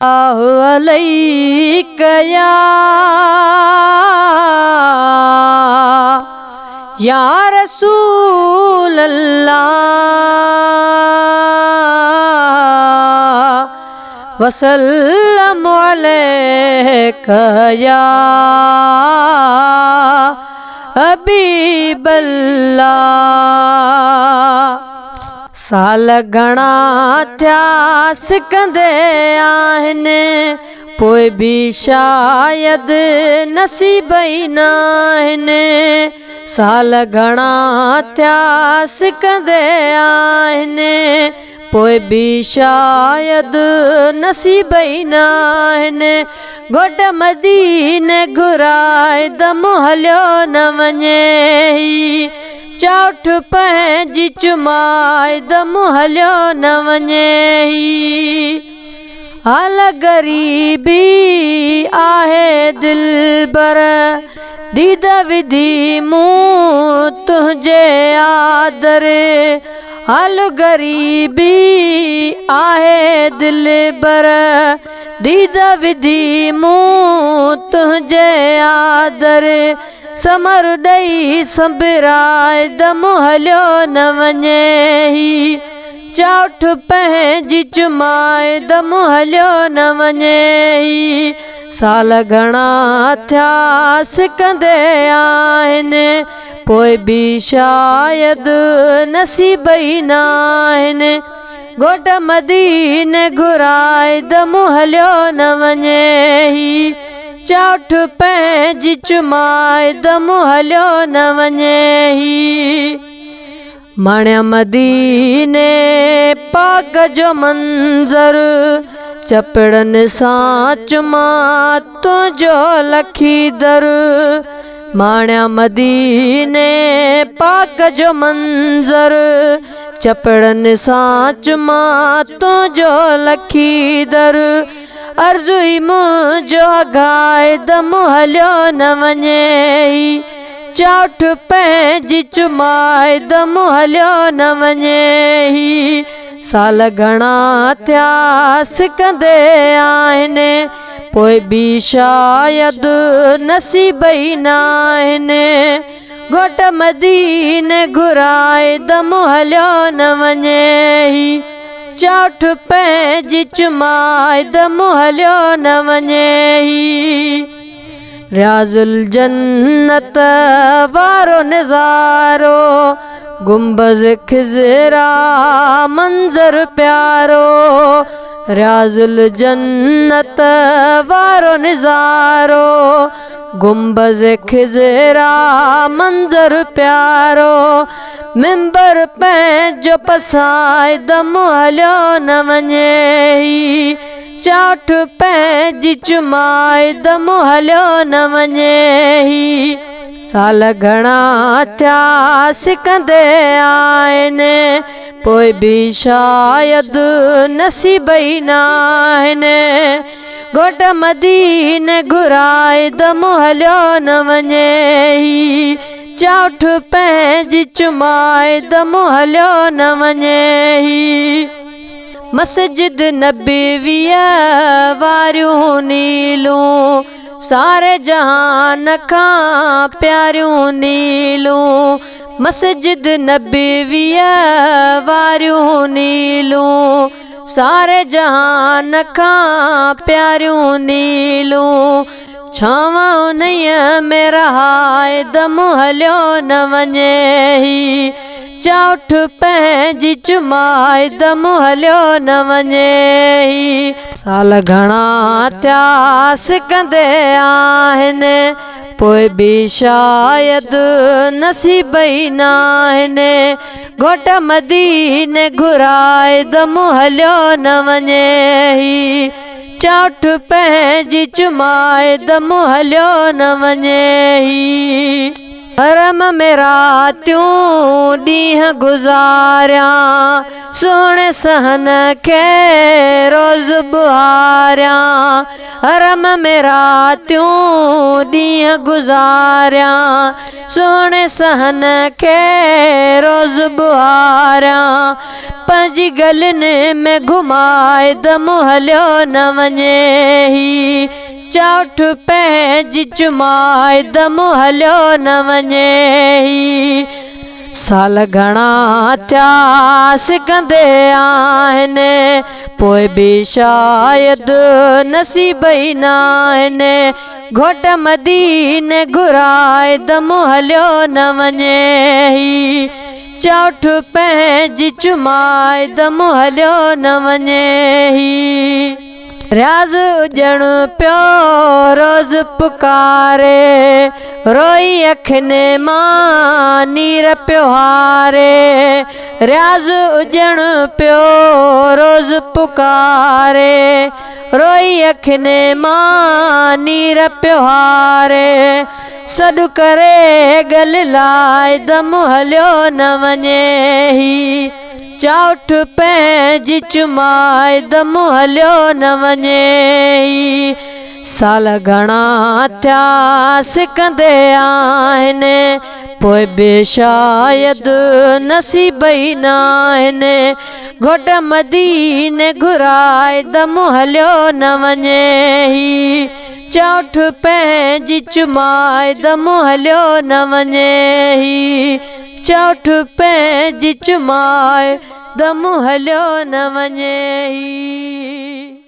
عليڪ يا يا رسول الله وسلم عليڪ يا حبيب الله. سال گهڻا ٿيا سڪندي آهن، پوء به شايد نصيب ئي ناهن. سال گهڻا ٿيا سڪندي آهن، پوء به شايد نصيب ئي ناهن. گهوٽ مديني گهرائي دم هليو نه وڃي. چوٺ پنهنجي چمائي دم هليو نه وڃي. حال غريبي آهي دلبر، ديد وڌي مون تنهنجي آدر. حال غريبي آهي دلبر، ديد وڌي مون تنهنجي آدر. سمر ڏئي سنڀرائي دم هليو نه وڃي. چوٺ پنهنجي چمائي دم هليو نه وڃي. سال گهڻا ٿيا سڪندي آهن، پوء به شايد نصيب ئي ناهن. گهوٽ مديني گهرائي دم هليو نه وڃي. چوٺ پنهنجي چمائي دم هليو نه وڃي. مڻيا مديني پاڪ جو منظر، چپڙن سان چمان تنهنجو لکي در. ماڻيا مديني پاڪ جو منظر، چپڙن سان چمان تنهنجو لکي در. عرض ئي منهنجو اگهائي دم هليو نه وڃي. چوٺ پنهنجي چمائي دم هليو نه وڃي. سال گهڻا ٿيا سڪندي آهن، پوء به شايد نصيب ئي ناهن. گهوٽ مديني گهرائي دم هليو نه وڃي. چوٺ پنهنجي چمائي دم هليو نه وڃي. رياض الجنت وارو نظارو، گنبذ خضرا منظر پيارو. رياض الجنت وارو نظارو، گنبذ خضرا منظر پيارو. منبر پنهنجو پسائي دم هليو نه وڃي. چوٺ پنهنجي چمائي دم هليو نه وڃي. سال گهڻا ٿيا سڪندي آهن، پوء به شايد نصيب ئي ناهن. گهوٽ مديني گهرائي دم هليو نه وڃي. چوٺ پنهنجي چمائي دم هليو نه وڃي. مسجد نبويء واريون نيلون، ساري جهان کان پياريون نيلون. مسجد نبويء واريون نيلون، ساري جهان کان پياريون نيلون. ڇانو انهيء ۾ رهائي دم هليو نه وڃي. چوٺ پنهنجي چمائي دم هليو نه وڃي. سال گهڻا ٿيا سڪندي آهن، پوء به شايد نصيب ئي ناهن. گهوٽ مديني گهرائي دم هليو نه وڃي. چوٺ پنهنجي چمائي دم هليو نه وڃي. حرم ۾ راتيون ڏينهن گذاريان، سهڻي صحن کي روز ٻهاريان. حرم ۾ راتيون ڏينهن گذاريان، سهڻي صحن کي روز ٻهاريان. پنهنجي ڳلين ۾ گهمائي دم هليو نه وڃي هي. چوٺ پنهنجي چمائي دم هليو نه وڃي هي. سال گهڻا ٿيا سڪندي آهن، پوء به شايد نصيب ئي ناهن. گهوٽ مديني گهرائي دم هليو نه وڃي هي. چوٺ پنهنجي چمائي دم هليو نه وڃي هي. رياض اڄڻ پيو روز پڪاري، روئي اکين مان نير پيو هاري. رياض اڄڻ پيو روز پڪاري، روئي اکين مان نير پيو هاري. سڏ ڪري ڳل لاء دم هليو نه وڃي هي. چاوٺ پنهنجي چمائي دم هليو نه وڃي هي. سال گهڻا ٿيا سڪندي آهن، پوء به شايد نصيب ئي ناهن. گهوٽ مديني گهرائي دم هليو نه وڃي هي. چاوٺ پنهنجي چمائي دم هليو نه وڃي هي. چوٺ پنهنجي چمائي دم هليو نه وڃي هي.